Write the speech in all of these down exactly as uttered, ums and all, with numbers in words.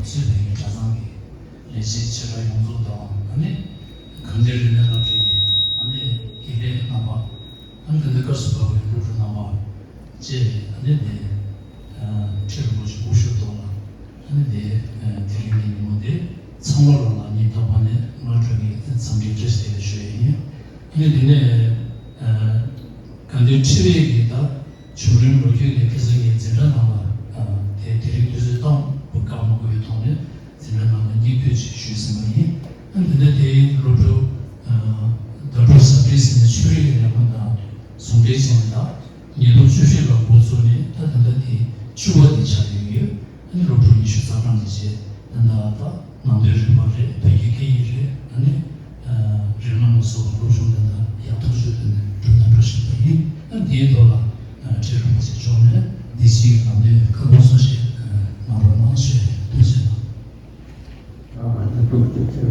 སུད་བོད་ཀྱི་གྲྭ་ཚང་གི་ལས་བྱེད་ཆེ་ཕྲ་ཡོངས་རྫོགས་དང་། ཨ་ནི་དགའ་ལྡན་རིག་གནས་བསླབ་གྲྭ་གི་ཨ་ནི་དགེ་ལས་རྣམ་པ། ཨ་ནི་དེ་འདྲ་སྐབས་སུ་བབས་པའི་སློབ་ཕྲུག་རྣམ་པ་བཅས། ཨ་ནི་དེ་ཁྲི་རིན་པོ་ཆེ་སྐུ་ཞབས་ཐོག་ལ། ཨ་ནི་དེ་དེ་རིང་གི་ཉིན་མོ་དེ་ཚང་མ་ལ་ལ་ཉིན་ཐོག་མ་ནས་སྔ་དྲོ་གི་འཚམས་འདྲི་བཀྲ་ཤིས་བདེ་ལེགས་ཞུ་ཡ་ཡིན། ཨ་ནི་དེ་ནས་དགའ་ལྡན་ཁྲི་པའི་གི་ད་བྱུང་རིམ་ལོ་རྒྱུས་དེ་ཁ་སང་གི་འཛིན་གྲྭ་ནང་ལ་དེ་དེ་རིང་དུས་ཚོད་བཏང་བ་བཀག་མ་དགོས་པའི་ཐོག་ནས། འཛིན་གྲྭ་ནང་ལ་སྙིང་བསྡུས་ཅིག་ཞུས་ཟིན་པ་ཡིན། ཨ་ནི་འདི་ནས་དེའི་སློབ་ཕྲུག་ཟླ་གྲོགས་ཟབ་སྤྲིན་ཟེར་ནས་ཆོས་རིག་གི་ལས་ཁུངས་དང་ཟུང་འབྲེལ་བྱས་ནས། ད་ཉིས་སྟོང་བཅུ་བཞི་ལ་འགོ་བཙུགས་ནས་ད་ད་ལྟ་དེ་བཅུ་པ་དེ་ཆགས་ཡོད་ཡོད། ཨ་ནི་སློབ་ཕྲུག་ཉི་ཤུ་རྩ་གྲངས་ཀྱི་རྗེས་ད་ལྟ་ད་ནང་དོན་རིག་པ་རེད། བོད་ཀྱི་སྐད་ཡིག་རེད། ཨ་ནི་རིག་གནས་ལ་སོགས་པ་སློབ་སྦྱོང་དེ་དག་ཡག་ཐག་ཆོད་དུ་ནས་འགྲོ་དང་འགྲོ་བཞིན་པ་ཡིན། ཨ་ནི་དེའི་ཐོག་ལ་ཁྲི་རིན་པོ་ཆེ་མཆོག་ནས་འདི་ཕྱིའི་ལམ་ནས་བཀའ་དགོངས་གསུང་བཤད་གནང་རོགས་གནང་ཞུ། ཐུགས་རྗེ་གནང་། ཐུགས་རྗེ་ཆེ།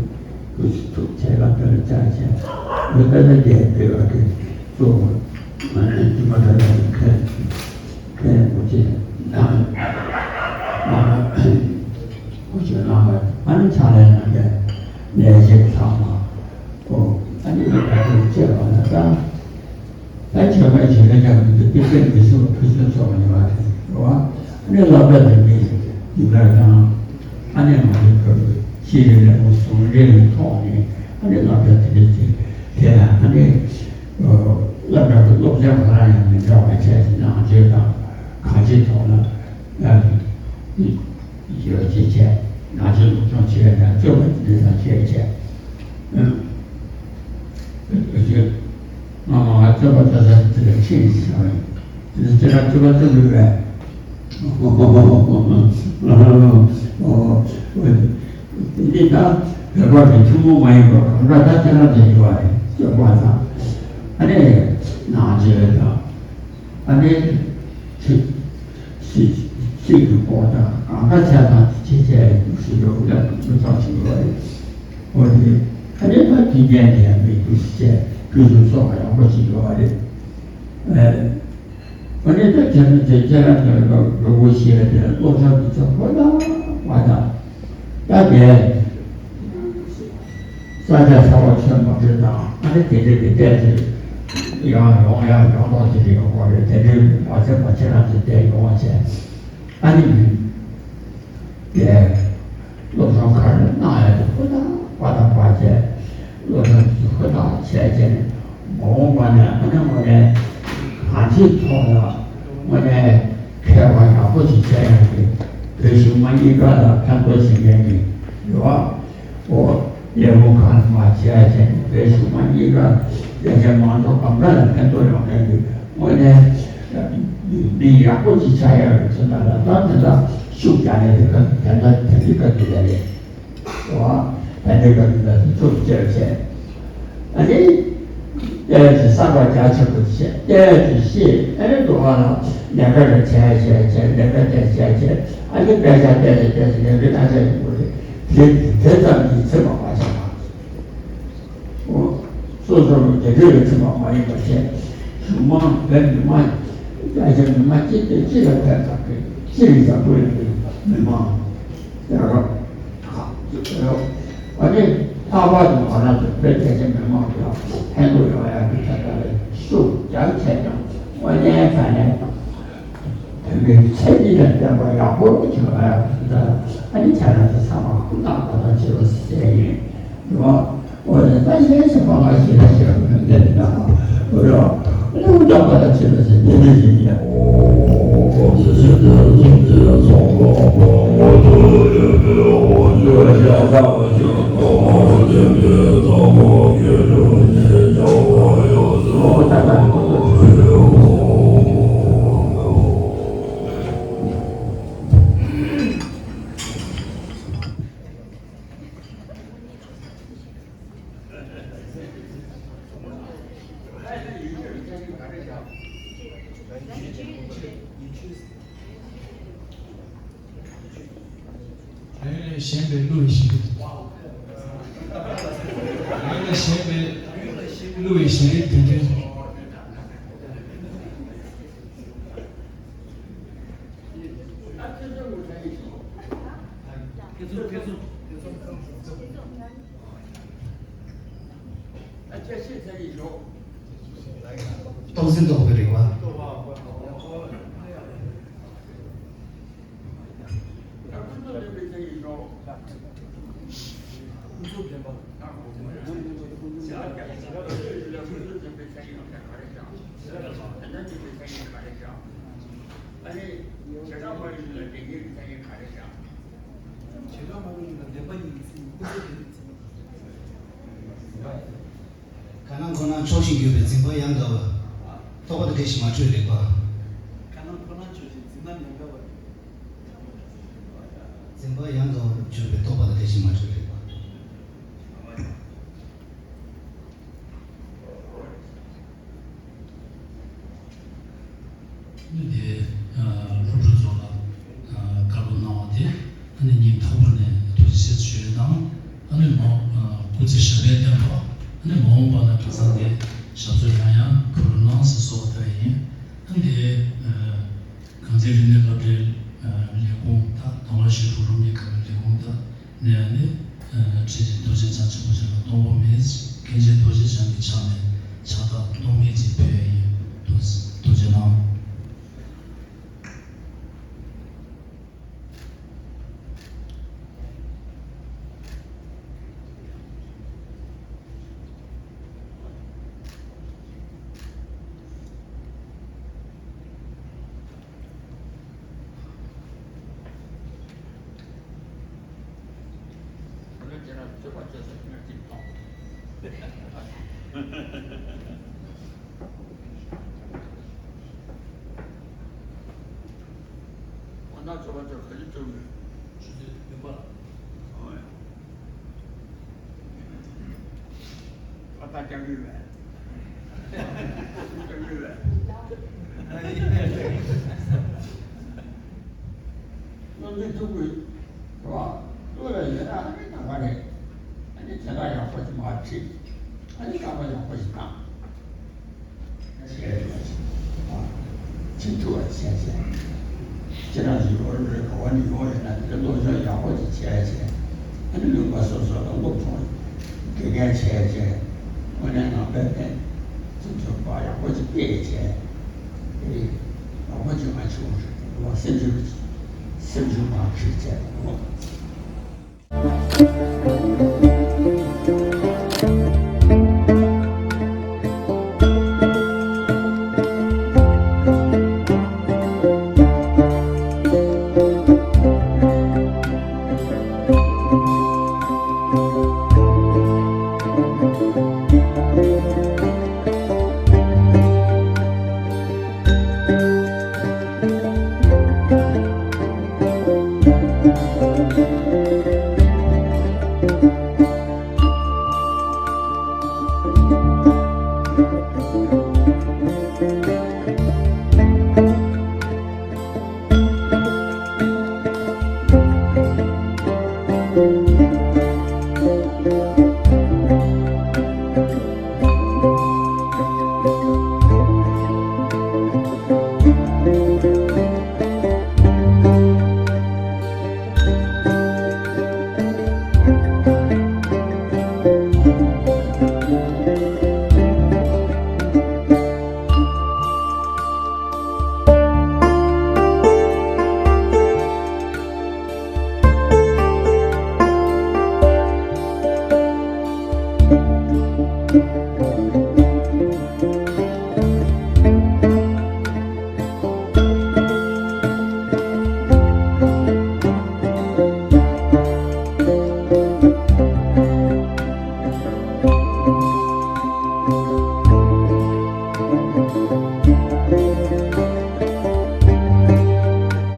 ཐུགས་རྗེ་ཆེ། ལ་དེར་བཅར་བྱས། འདི་ལྟར་རྒྱལ་པོའི་བ་གི་གཙོ་བོ་དྲི་མ་དག་ལ་མཁན་མཁན་པོ་ཆེ་ནང་ལ་ཨ་ནི་ཕྱག་ལས་གནང་མཁན་ལས་བྱེད་ཚང་མ། ཨོ། ཨ་ནི་ལ་དེར་བཅར་བ་ན་ད། ད་ཆོས་པའི་བྱེད་ལས་ཀྱང་མི་འདུག་དཔེ་དེབ་མི་སྲིད་པ་ཕུན་སུམ་ཚོགས་པ་ཡོད་པ་རེད། རེད་བ། ཨ་ནི་སློབ་གྲྭ་དེ་མི་ཡིན་པ་དང་། ཨ་ནི་ང་ཚོའི་བོད་ཀྱི་ཤེས་རིག་ལས་ཁུངས་ཟུང་འབྲེལ་གྱི་ཐོག་ནས་ཨ་ནི་སློབ་གྲྭ་དེ་འདྲ་ཅིག་དེ་ལ་ཨ་ནི་སློབ་གྲྭ་གི་སློབ་ཚན་ག་རང་ཡང་མི་འདྲ་བ་བྱས་ཏེ་ནང་ཆོས་དང་གང་ཅིའི་ཐོག་ལ་ཡོད་ཅེས་བྱས། ནང་ཆོས་སློབ་སྦྱོང་བྱེད་ཡ་དང་སྤྱོད་པ་འདི་དང་བྱས་བྱས། ང་མ་ང་སྤྱོད་པ་ལྟ་ས་དེ་ལ་ཁྲིད་ཟེར་བ་ཡིན། དེ་ལ་སྤྱིར་ན་སྤྱོད་པ་ལྟ་དགོས་པས། འདི་ད་བོད་པ་གི་ཐུན་མོང་མ་ཡིན་པ་གང་འདྲ་ད་ཁྱེད་རང་དེ་ཡོད་པ་རེད། སྤྱོད་པ་དང་། ཨ་ནི་ནང་ཆོས་དང་། ཨ་ནི་ཚིག་ཚིག་ཚིག་གི་སྐོར་དང་གང་ག་ཆ་དང་ཆེ་ཆེ་ཞིག་ཡོད་ལ་མི་ཚང་ཞིག་ཡོད་རེད། འོ་དེ་ཨ་ནི་ད་དུས་རྒྱུན་དེ་ཡང་མི་དུས་ཆེ་དུས་སུ་སོགས་པ་ཡག་པོ་ཞིག་ཡོད་རེད། ཨ་ནི་ད་ཁྱེད་རང་ཚོས་ཁྱེད་རང་ཚོའི་ལོ་ལོ་གོ་ཤེས་པའི་དེ་སློབ་སྦྱོང་དུས་ཚོད་ཧོ་ད་བ་དང་ད་དེ། ས་ཆ་ཚ་བ་ཆོད་མ་ཆོད་དང་ཨ་ནི་དེ་འདྲའི་གི་ལྟས་ཚོད་ཡང་ཡོང་ཡང་ཡོང་ཐོག་ཅིག་ཡོང་གི་རེད། དེ་འདྲའི་མ་ཚད་པ་ཁྱེད་རང་ཚོ་བསྡད་ཡོང་བ་བྱས། ཨ་ནི་དེ་སློབ་སྦྱོང་ག་རེ་གནང་ཡ་དེ་ཧུར་ཐག་པ་དང་པ་བྱས། སློབ་སྦྱོང་དེ་ཧུར་ཐག་བྱས་བྱས་ནས་མ་འོངས་པ་ནས་ཨ་ནི་དངོས་གནས་གང་ཅིའི་ཐོག་ལ་དངོས་གནས་མཁས་པ་ཡག་པོ་ཞིག་བྱས་ཡོང་གི་བོད་གཞུང་མ་གཉིས་ཀ་ལ་ཕན་ཐོགས་བྱེད་མཁན་གྱི་ཡོད། ཨོ། ལས་ཁུངས་ཁག་ནང་བྱས་བྱས་བོད་གཞུང་མ་གཉིས་ཀ་ལས་བྱེད་མང་ཚོགས་གང་ག་ལ་ཕན་ཐོགས་ཡོང་མཁན་གྱི་དངོས་གནས་མི་ཡག་པོ་ཅིག་ཆགས་ཡག་གི་ཚོད་ལྟ་ལ་ད་དེ་འདྲ་ཤུགས་རྒྱག་ཡག་གི་སྐབས་དེ་འདྲ་དེ་འདྲའི་སྐབས་དེ་རེད། ཨོ། ཕན་བདེ་སྐབས་དེ་འདྲ་ཐུགས་རྗེ་ཆེ། ཨ་ནི། ལྟས་ཀྱི་གསར་པ་རྒྱ་ཆེན་པོ་བྱས་ལྟས་ཀྱི་ཤེས། ཨ་ནི་འགྲོ་བ་ལ་ལས་ཀ་རེ་བྱས་བྱས་བྱས་ལས་ཀ་དེ་བྱས་བྱས་ཨ་ནི་དཔེ་ཆ་བལྟས་ནས་བལྟས་ནས་ལས་ཀའི་གནས་ཆ་ཡོད་རེད། དེ་དེ་ཙམ་གྱིས་ཚིམ་པ་མ་བྱས་པ། ཨོ། སོ་སོ་རུ་དེ་འདྲ་རེ་ཚིམ་པ་མ་ཡིན་པ་བྱས། གཞུང་མང་བོད་མི་མང་རྒྱ་ཆེ་མི་མང་སྤྱི་དེ་སྤྱི་ལ་ཕན་ཐོགས་པའི་སྤྱི་ཡི་བཟང་པོ་ཡིན་པའི་མི་མང་། ཡ་རབས། ཨ་ནི་ལྷག་པར་དུ་ང་རང་ཚོ་བོད་རྒྱ་ཆེ་མི་མང་ལ་ཕན་ཐོགས་ཡོང་ཡག་གི་ཐད་ལ་ཤུགས་རྒྱ་ཆེ་ཀྱང་དངོས་གནས་དྲང་གནས་བོད་མིའི་མཚན་ཉིད་དང་ལྡན་པ་ཡག་པོ་བྱུང་ཡག་གི་ཐད་ལ་ཨ་ནི་ཁྱེད་རང་ཚོ་ཚང་མ་ཧུར་ཐག་ཧུར་ཐག་བྱེད་རོགས་ཟེར་ཡིན། འོ་ན་ད་གཞན་ཞིག་པ་ང་ཞིག་ལ་ཞིག་ལ་མི་འདེབས་ན། འོ་རོ། ཨ་ནི་ཧུར་ཐག་ཧུར་ཐག་བྱེད་རོགས་ཟེར་འདི་འདྲ་ཞིག་ཡིན། དེ་ནས་གཞན་པའི་གླུ་བའི་ཞི་བདེ། དེ་ནས་གཞན་པའི་གླུ་བའི་ཞི་བདེ་དོན་ལྡན། རྟོགས་ཟིན་རྟོགས་པའི་རིགས་པ། བྱེ་བྲག་སྨྲ་བའི་ལུགས་ལ་བདེན་འཛིན་གྱི་མཚན་ཉིད་ག་རེ་བཞག་བྱེ་བྲག་སྨྲ་བའི་ལུགས་ལ་བདེན་པ་ཉིད་ཀྱི་མཚན་ཉིད་ཀུན་རྫོབ་བདེན་པའི་མཚན་ཉིད། གང་སྣང་ཁོ་ནར་ཕྱོགས་ཤིང་གྱུར་པའི་འཛིན་པ་ཡང་དག་པ། རྟོག་པ་དང་བྲལ་ཞིང་མ་གྲོལ་རིགས་པ། གང་སྣང་ཁོ་ནར་ཕྱོགས་ཤིང་འཛིན་པ་ཡང་དག་པ། འཛིན་པ་ཡང་དག་པར་གྱུར་པའི་རྟོག་པ་དང་བྲལ་ཞིང་མ་གྲོལ་རིགས་པ། ནི་དེ་སློབ་ཕྲུག་ཚོ་ལ་བཀའ་སློབ་གནང་བ་དེ་ཨ་ནི་སྙིང་ཐག་པ་ནས་ཐུགས་རྗེ་ཆེ་ཞུ་ཡས་དང་། ཨ་ནི་མ་སྐུ་ཚེ་ཞབས་པད་བརྟན་པ། ཨ་ནི་མ་འོངས་པ་ལ་གང་ཟག་དེ་ཞབས་སོར་ཡང་ཡང་འཁོད་རོགས་གནང་ཟེར་གསོལ་བ་བཏབ་ཡིན། ཨ་ནི་དེ་གངས་ཅན་རིག་གནས་སློབ་གྲྭའི་ལས་ཁུངས་དང་། དང་བ་ཞེ་དྲུག་སློབ་གཉེར་ཁང་གི་ལས་ཁུངས་དང་། ནས་ནི་ཁྲི་རྡོ་རྗེ་འཆང་ཆེན་པོ་ཞིག་ལ་གཏོང་དགོས་མེད། མཁན་ཆེན་རྡོ་རྗེ་འཆང་གི་ཕྱག་ནས་ཕྱག་རྟགས་གཏོང་མེད་ཅིག་ཕུལ་ཡ་ཡིན། ཐུགས་རྗེ་གནང་། ཁོ་ན་ཚོ་བ་ཚོ་ག་ཅི་ཐུབ་མེད། ཆུ་ཚོད་བདུན་པ། ཨོ་ཡ། ཨ་ད་ཀྱང་ཡོད་པས། ཀྱང་ཡོད་པས། སྣོད་འདི་ཐུག་དགོས། རེད་བ། བློ་ལ་ཡོད་ན་ཨ་ནི་ནང་པ་རེད། ཨ་ནི་དེ་འདྲ་ཡག་པོ་ཅིག་མར་ཁྲིད། ཨ་ནི་བསམ་པ་ཡག་པོ་ཞིག་བཏང་། བྱེད་ཐུབ་པ་བྱས་བྱས། ཁྱེད་རང་ཚོའི་བློ་གྲོས་ག་བ་ནས་ཡོང་ཡོད་ན་དེ་འདྲ་སློབ་སྦྱོང་ཡག་པོ་ཅིག་བྱས་བྱས། ཨ་ནི་ལུང་པ་སོ་སོ་ལ་སློབ་ཆུང་དགེ་རྒན་བྱས་བྱས། དངོས་གནས་ངང་པའི་ཕན་ཚུན་ཚོད་པ་ཡག་པོ་ཅིག་སྤེལ་བྱས། དེ་རིང་ཡག་པོ་ཅིག་མ་བྱུང་བ་ཞིག་དེ་ལ་སེམས་ཤུགས་སེམས་ཤུགས་མང་ཁྲིད་བྱས་ལ།